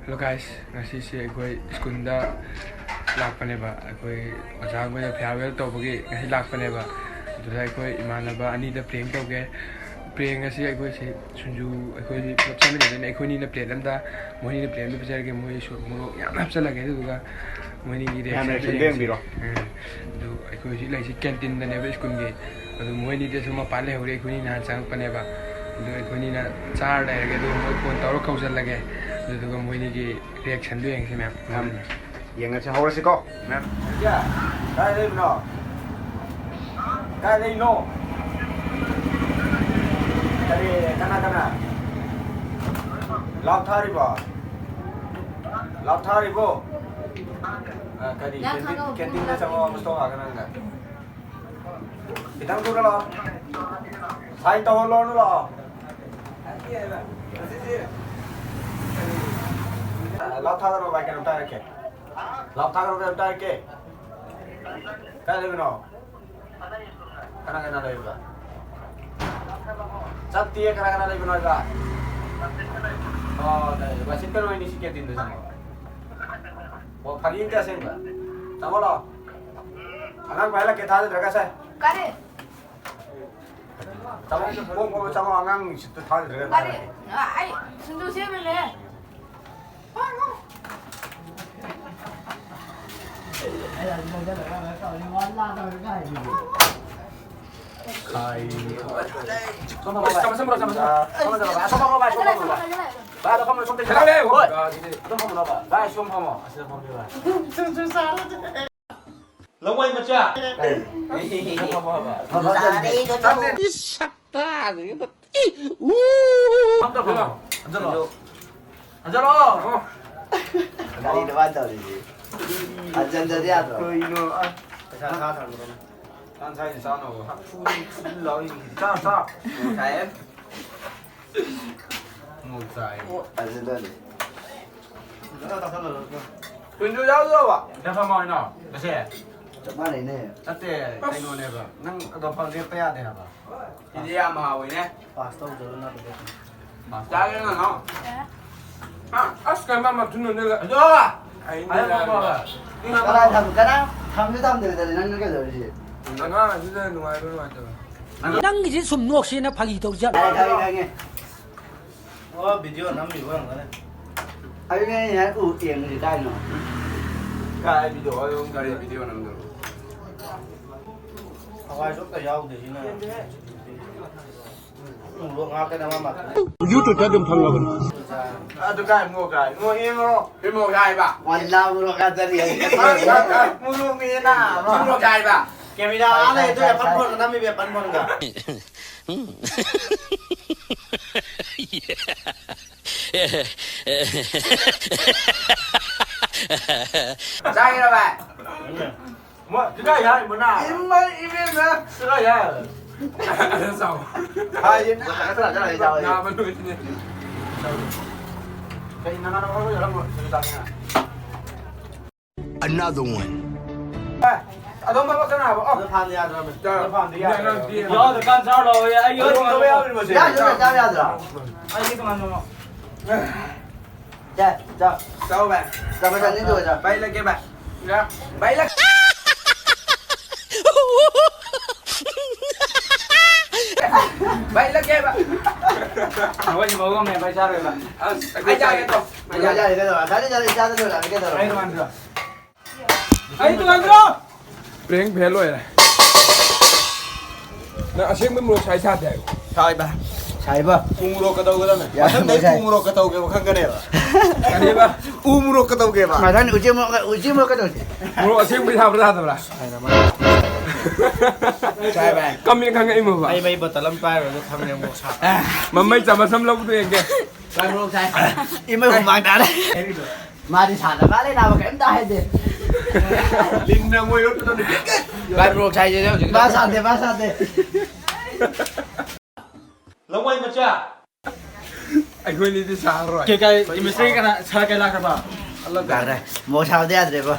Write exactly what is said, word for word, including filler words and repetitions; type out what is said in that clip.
Hello guys, ꯉꯁꯤꯁꯦ ꯑꯩꯈꯣꯏ ꯁ꯭ꯀꯨꯜꯗ ꯂꯥꯛꯄꯅꯦꯕ꯫ ꯑꯩꯈꯣꯏ ꯑꯣꯖꯥꯈꯣꯏꯗ farewell ꯇꯧꯕꯒꯤ ꯉꯁꯤ ꯂꯥꯛꯄꯅꯦꯕ꯫ ꯑꯗꯨꯗ ꯑꯩꯈꯣꯏ ꯏꯃꯥꯟꯅꯕ ꯑꯅꯤꯗ prank ꯇꯧꯒꯦ꯫ Prank ꯑꯁꯤ ꯑꯩꯈꯣꯏꯁꯦ ꯁꯤꯡꯖꯨ, ꯑꯩꯈꯣꯏ ꯄꯨꯂꯞ ꯆꯥꯃꯤꯟꯅꯗꯣꯏꯅꯦ꯫ ꯑꯩꯈꯣꯏꯅꯤꯅ plate ꯑꯃꯗ, ꯃꯣꯏꯅꯤꯅ plate ꯑꯃꯗ ꯄꯤꯖꯔꯒꯦ꯫ ꯃꯣꯏꯁꯨ ꯃꯣꯔꯣꯛ ꯌꯥꯝ ꯍꯥꯞꯆꯜꯂꯒꯦ꯫ ꯑꯗꯨꯗꯨꯒ ꯃꯣꯏꯅꯤꯒꯤ ꯃꯌꯥꯝ reaction reaction ꯗꯣ ꯌꯦꯡꯁꯤ꯫ ꯌꯦꯡꯕꯤꯔꯣ꯫ ꯎꯝ꯫ ꯑꯗꯨ ꯑꯩꯈꯣꯏ ꯍꯧꯖꯤꯛ ꯂꯩꯔꯤꯁꯤ canteen ꯗꯅꯦꯕ ꯁ꯭ꯀꯨꯜꯒꯤ꯫ ꯑꯗꯨ ꯃꯣꯏꯅꯤꯗꯤ ꯑꯁꯨꯝ ꯃꯄꯥꯟ ꯂꯩꯍꯧꯔꯤ, ꯑꯩꯈꯣꯏꯅꯤ ꯅꯍꯥꯟ ꯆꯪꯉꯛꯄꯅꯦꯕ꯫ ꯑꯗꯨ ꯑꯩꯈꯣꯏꯅꯤꯅ ꯆꯥꯔ ꯂꯩꯔꯒꯦ, ꯑꯗꯨꯒ ꯃꯣꯏ phone ꯇꯧꯔ ꯀꯧꯁꯜꯂꯒꯦ꯫ ꯑꯗꯨꯗꯨꯒ ꯃꯣꯏꯅꯤꯒꯤ reaction ꯗꯣ ꯌꯦꯡꯁꯤ ꯃꯌꯥꯝ꯫ ꯌꯦꯡꯉꯁꯤ, ꯍꯧꯔꯁꯤꯀꯣ ꯃꯌꯥꯝ꯫ ꯏꯆꯦ, ꯀꯥꯏ ꯂꯩꯕꯅꯣ? ꯀꯥꯏ ꯂꯩꯅꯣ? ꯀꯔꯤ, ꯀꯅꯥ ꯀꯅꯥ? Loud ꯊꯥꯔꯤꯕꯣ? Loud ꯊꯥꯔꯤꯕꯣ? ꯑ, ꯀꯔꯤ, ꯌꯥ, canteen, ꯊꯥꯔꯛꯑꯣ, canteen ꯗ ꯄꯨꯡ ꯆꯪꯉꯛꯑꯣ, ꯃꯨꯁꯇꯣꯐꯥꯒ ꯅꯪꯒ꯫ ꯈꯤꯇꯪ ꯊꯨꯅ ꯂꯥꯛꯑꯣ꯫ Sign ꯇꯧꯍꯜꯂꯣꯅ ꯂꯥꯛꯑꯣ꯫ Loud ꯊꯥꯗꯔꯣ ꯚꯥꯏ, ꯀꯩꯅꯣꯝꯇ ꯍꯥꯏꯔꯛꯀꯦ꯫ Loud ꯊꯥꯗꯔꯣ, ꯀꯩꯅꯣꯝꯇ ꯍꯥꯏꯔꯛꯀꯦ꯫ ꯀꯥꯏ ꯂꯩꯕꯅꯣ? ꯀꯅꯥ ꯀꯅꯥ ꯂꯩꯕ? ꯆꯠꯇꯤꯌꯦ, ꯀꯅꯥ ꯀꯅꯥ ꯂꯩꯕꯅꯣ ꯍꯥꯏꯕ? ꯑꯣ, ꯂꯩ꯫ ꯕꯥꯁꯤꯠ ꯀꯩꯅꯣ ꯑꯣꯏꯅꯤ ꯁꯤ canteen ꯗ ꯆꯪꯉꯣ꯫ ꯑꯣ, ꯐꯥꯒꯤ ꯅꯠꯇꯦ ꯑꯁꯦꯡꯕ꯫ ꯆꯪꯉꯣ ꯂꯥꯛꯑꯣ꯫ ꯑꯉꯥꯡ ꯄꯥꯏꯍꯜꯂꯛꯀꯦ ꯊꯥꯖꯗ꯭ꯔꯒ ꯁꯦ꯫ ꯀꯔꯤ? ꯆꯪꯉꯣ, ꯄꯣꯡ ꯄꯣꯡ ꯆꯪꯉꯣ, ꯑꯉꯥꯡ seat ꯇꯣ ꯊꯥꯖꯗ꯭ꯔꯒ ꯀꯔꯤ? ꯄꯥꯏꯍꯜꯂꯛꯀꯦ꯫ ꯑ, ꯑꯩ ꯁꯤꯡꯖꯨ ꯁꯦꯝꯃꯤꯅꯦ꯫ ꯆꯥꯃꯁ ꯑꯃ ꯄꯨꯔꯛꯑꯣ, ꯆꯥꯃꯁ ꯑꯃ꯫ ꯁꯣꯝꯗ ꯐꯝꯃꯣ, ꯁꯣꯝꯗ ꯐꯝꯃꯣ, ꯚꯥꯏ, ꯁꯣꯝꯗ ꯐꯝꯃꯣ꯫ ꯚꯥꯏ, ꯑꯗꯣ ꯐꯝꯃꯣ, ꯁꯣꯝꯗ ꯐꯝꯃꯣ꯫ ꯍꯣꯏ꯫ ꯑꯗꯣ ꯐꯝꯃꯣ, ꯚꯥꯏ, ꯁꯣꯝ ꯐꯝꯃꯣ꯫ ꯑꯁꯤꯗ ꯐꯝꯃꯣ, ꯚꯥꯏ꯫ ꯂꯋꯥꯏ ꯃꯆꯥ꯫ ꯁꯣꯝꯗ ꯐꯝꯃꯣ, ꯚꯥꯏ꯫ ꯏꯁ, ꯁꯛꯇꯥꯁꯤꯒ꯫ ꯏ, ꯎ꯫ ꯐꯝꯗ ꯐꯝꯃꯣ꯫ ꯍꯟꯖꯜꯂꯣ꯫ ꯍꯟꯖꯜꯂꯣ꯫ ꯒꯥꯔꯤꯗ ꯃꯥ ꯇꯧꯔꯤꯁꯤ꯫ ꯍꯟꯖꯟꯗꯗꯤ ꯌꯥꯗ꯭ꯔꯣ? ꯀꯩꯅꯣ, ꯑ꯫ ꯄꯩꯁꯥ ꯊꯥ ꯊꯝꯃꯨꯔꯣ꯫ ꯆꯥꯛ ꯆꯥꯅꯕ ꯍꯥ, ꯐꯨ-, ꯐꯨ-, ꯂꯥꯎꯔꯤ꯫ ꯆꯥ, ꯆꯥ꯫ ꯃꯣꯔꯣꯛ ꯆꯥꯏ꯫ ꯃꯣꯔꯣꯛ ꯆꯥꯏ꯫ ꯑꯣ, ꯑꯗꯨꯗꯅꯤ꯫ ꯀꯨꯟꯁꯨ ꯌꯥꯎꯗ꯭ꯔꯕ? ꯁꯤꯗ ꯐꯝꯃꯣ ꯍꯥꯏꯅꯣ? ꯉꯁꯤ? ꯆꯞ ꯃꯥꯟꯅꯩꯅꯦ꯫ ꯅꯠꯇꯦ, ꯀꯩꯅꯣꯅꯦꯕ꯫ ꯅꯪ ꯑꯗꯣ ꯐꯝ ꯂꯦꯞꯄ ꯌꯥꯗꯦ ꯍꯥꯏꯕ꯫ ꯁꯤꯗꯤ ꯌꯥꯝ ꯍꯥꯎꯋꯤꯅꯦ꯫ ꯄꯥꯁ ꯇꯧꯗꯕ ꯅꯠꯇꯦ꯫ ꯄꯥꯁ ꯆꯥꯒꯦ ꯅꯪ, ꯅꯪ? ꯌꯥꯔꯦ꯫ ꯍꯥ? ꯑꯁ, ꯀꯩ ꯃꯥ ꯃꯊꯨꯟ ꯅꯣꯟꯖꯜꯂꯦ꯫ ꯑꯗꯣ! ꯑꯩ ꯑꯩ ꯅꯦ ꯃꯈꯣꯡ ꯌꯥꯔꯦ꯫ ꯐꯥꯎꯕ꯫ ꯀꯅꯥ ꯊꯝ-, ꯀꯅꯥ ꯊꯝꯁꯨ ꯊꯝꯗꯕꯤꯗ ꯅꯪꯅ ꯀꯩꯗꯧꯔꯤꯁꯤ? ꯑꯉꯥꯡ ꯑꯁꯤꯗ ꯅꯨꯡꯉꯥꯏꯕ ꯅꯨꯡꯉꯥꯏꯇꯕ꯫ ꯅꯪꯒꯤꯁꯤ ꯁꯨꯝ ꯅꯣꯛꯁꯦꯅ ꯐꯥꯒꯤ ꯇꯧꯖꯕ꯫ ꯈꯪꯉꯦ, ꯈꯪꯉꯦ, ꯈꯪꯉꯦ꯫ ꯑꯣ, video ꯅꯝꯃꯤꯕ ꯑꯣꯏꯔꯝꯒꯅꯤ꯫ ꯑꯗꯨꯅꯦ ꯑꯩꯅ ꯍꯥꯏ ꯎ ꯌꯦꯡꯉꯤꯁꯤ ꯀꯥꯏꯅꯣ? ꯀꯥꯏ video? ꯑꯗꯨꯝ ꯀꯔꯤ video ꯅꯝꯗꯣꯏꯅꯣ? ꯍꯋꯥꯏꯁꯨ ꯑꯝꯇ ꯌꯥꯎꯗꯦ ꯁꯤꯅ꯫ ꯎ ꯉꯥꯛꯇꯅꯦ ꯃꯥ ꯃꯥ꯫ YouTube-ꯇ ꯑꯗꯨꯝ ꯐꯪꯉꯕꯅꯤ꯫ ꯑꯗꯨ ꯀꯥꯏ ꯃꯣꯔꯣꯛ ꯀꯥꯏ? ꯃꯣꯔꯣꯛ ꯏ ꯃꯣꯔꯣꯛ? ꯏ ꯃꯣꯔꯣꯛ ꯀꯥꯏꯕ? ꯋꯥꯟꯂꯥ ꯃꯣꯔꯣꯛ ꯀꯥ ꯆꯠꯂꯤ꯫ ꯃꯣꯔꯣꯛ ꯃꯦꯅ꯫ ꯏ ꯃꯣꯔꯣꯛ ꯀꯥꯏꯕ? ꯀꯦꯃꯦꯔꯥ ꯑꯥ ꯂꯩ, ꯑꯗꯨ ꯑꯦꯄꯜ ꯐꯣꯟꯒ ꯅꯝꯃꯤꯕ ꯑꯦꯄꯜ ꯐꯣꯟꯒ꯫ ꯆꯥꯒꯦꯔꯣ ꯚꯥꯏ? ꯃꯣꯏ ꯀꯗꯥꯏ ꯌꯥꯔꯤꯕꯅꯣ? ꯏꯃꯥ ꯏꯕꯦꯝꯃ꯫ ꯀꯗꯥꯏ ꯌꯥꯔꯤ? ꯆꯥꯎ꯫ ꯍꯥꯏ, ꯆꯠꯂ, ꯆꯠꯂ, ꯆꯠꯂ, ꯆꯠꯂ꯫ ꯅꯥꯕ ꯂꯣꯏꯔꯦ꯫ ꯀꯩ ꯅꯪ ꯅꯪ ꯍꯧꯒꯠꯂꯒ ꯌꯥꯔꯝꯃꯣ? ꯁꯤꯗ ꯆꯥꯒꯦ꯫ Another one. ꯑꯦ, ꯑꯗꯣꯝ ꯊꯕꯛ ꯆꯠꯅꯕ꯫ ꯑꯣ꯫ ꯑꯗꯣ ꯐꯥꯟꯗ ꯌꯥꯗ꯭ꯔꯕꯅꯦ꯫ ꯆꯥꯔꯣ꯫ ꯑꯗꯣ ꯐꯥꯟꯗ ꯌꯥꯗ꯭ꯔꯕꯅꯦ꯫ ꯌꯥꯗ꯭ꯔꯕꯅꯦ꯫ ꯌꯥꯗ꯭ꯔꯀꯥꯟ ꯆꯥꯔ ꯂꯥꯛꯑꯣꯌꯦ꯫ ꯑꯩ ꯌꯥꯗ꯭ꯔꯕꯅꯦ꯫ ꯌꯥꯗ꯭ꯔꯕꯅꯦ꯫ ꯌꯥꯗ꯭ꯔꯕꯅꯦ꯫ ꯆꯥ ꯌꯥꯗ꯭ꯔꯥ? ꯑꯩꯗꯤ ꯀꯃꯥꯏꯅ ꯇꯧꯕ? ꯆꯥ, ꯆꯥ꯫ ꯆꯥꯎ ꯚꯥꯏ꯫ ꯆꯥ ꯃꯆꯥ ꯑꯅꯤ ꯇꯧꯔ ꯆꯥ꯫ ꯚꯥꯏ ꯂꯛꯀꯦ ꯚꯥꯏ꯫ ꯌꯥ꯫ ꯚꯥꯏ ꯂꯛ-꯫ ꯚꯥꯏ ꯂꯛꯀꯦ ꯚꯥꯏ꯫ ꯑꯩꯈꯣꯏꯗꯤ ꯃꯑꯣꯡꯅꯦ ꯚꯥꯏ ꯆꯥꯔꯣꯏꯕ꯫ ꯑꯁ, ꯑꯩ ꯆꯥꯒꯦ ꯇꯣ꯫ ꯑꯩ ꯆꯥꯒꯦ꯫ ꯆꯥꯔꯦ ꯀꯩꯗꯧꯔ? ꯆꯥꯔꯦ, ꯆꯥꯔꯦ, ꯆꯥꯗ ꯂꯣꯏꯔꯦ, ꯀꯩꯗꯧꯔ? ꯑꯩ ꯇꯣꯉꯥꯟꯕ꯫ ꯑꯩ ꯇꯣꯉꯥꯟꯕ꯭ꯔꯣ? Prank fail ꯑꯣꯏꯔꯦ꯫ ꯅꯪ ꯑꯁꯦꯡꯕ ꯃꯣꯔꯣꯛ ꯁꯥꯏ ꯁꯥꯗꯦ ꯍꯥꯏꯌꯨ꯫ ꯁꯥꯏꯕ꯫ ꯁꯥꯏꯕ꯫ ꯎ ꯃꯣꯔꯣꯛ ꯀꯗꯧꯒꯗꯕꯅꯦ? ꯌꯥꯔꯦ, ꯃꯊꯪꯗꯩ ꯁꯥꯏ꯫ ꯎ ꯃꯣꯔꯣꯛ ꯀꯗꯧꯒꯦꯕ ꯈꯪꯒꯅꯦꯕ꯫ ꯀꯔꯤꯕ? ꯎ ꯃꯣꯔꯣꯛ ꯀꯗꯧꯒꯦꯕ꯫ ꯃꯊꯪ ꯎꯆꯤ ꯃꯣꯔꯣꯛ, ꯎꯆꯤ ꯃꯣꯔꯣꯛ ꯀꯗꯧꯁꯦ꯫ ꯃꯣꯔꯣꯛ ꯑꯁꯦꯡꯕ ꯁꯥꯕ꯭ꯔꯥ ꯁꯥꯗꯕ꯭ꯔꯥ? ꯁꯥꯏ ꯚꯥꯏ꯫ ꯀꯃꯦꯟ ꯈꯪꯉꯛꯏꯃꯣꯕ꯫ ꯑꯩ ꯃꯩ ꯕꯣꯇꯜ ꯑꯃ ꯄꯥꯏꯔꯨꯔꯒ ꯈꯪꯉꯦ ꯃꯣꯔꯣꯛ ꯁꯥꯕ꯫ ꯃꯃꯩ ꯆꯥꯃꯁ ꯑꯃ ꯂꯧꯕꯗꯣ ꯌꯦꯡꯒꯦ꯫ ꯚꯥꯏ, ꯃꯣꯔꯣꯛ ꯁꯥꯏ꯫ ꯏꯃꯩ ꯍꯨꯃꯥꯡ ꯇꯥꯔꯦ꯫ ꯃꯥꯗꯤ ꯁꯥꯟꯅ ꯃꯥꯜꯂꯦ, ꯅꯥꯕ ꯀꯔꯤꯝꯇ ꯍꯥꯏꯗꯦ꯫ ꯂꯤꯟꯅ ꯃꯣꯏ ꯌꯣꯠꯄꯗꯣ ꯅꯨꯄꯤ ꯀꯩ ꯚꯥꯏ, ꯃꯣꯔꯣꯛ ꯁꯥꯏꯁꯦ ꯍꯧꯖꯤꯛ꯫ ꯃꯥ ꯁꯥꯗꯦ, ꯃꯥ ꯁꯥꯗꯦ꯫ ꯂꯋꯥꯏ ꯃꯆꯥ꯫ ꯑꯩꯈꯣꯏꯅꯤꯗꯤ ꯁꯥꯔꯔꯣꯏ꯫ ꯀꯩ ꯀꯥꯏ chemistry ꯀꯅꯥ ꯁꯥꯔ ꯀꯩ ꯂꯥꯛꯈ꯭ꯔꯕ? ꯂꯥꯛꯈ꯭ꯔꯦ꯫ ꯃꯣꯔꯣꯛ ꯁꯥꯕꯗꯤ ꯌꯥꯗ꯭ꯔꯦꯕꯣ꯫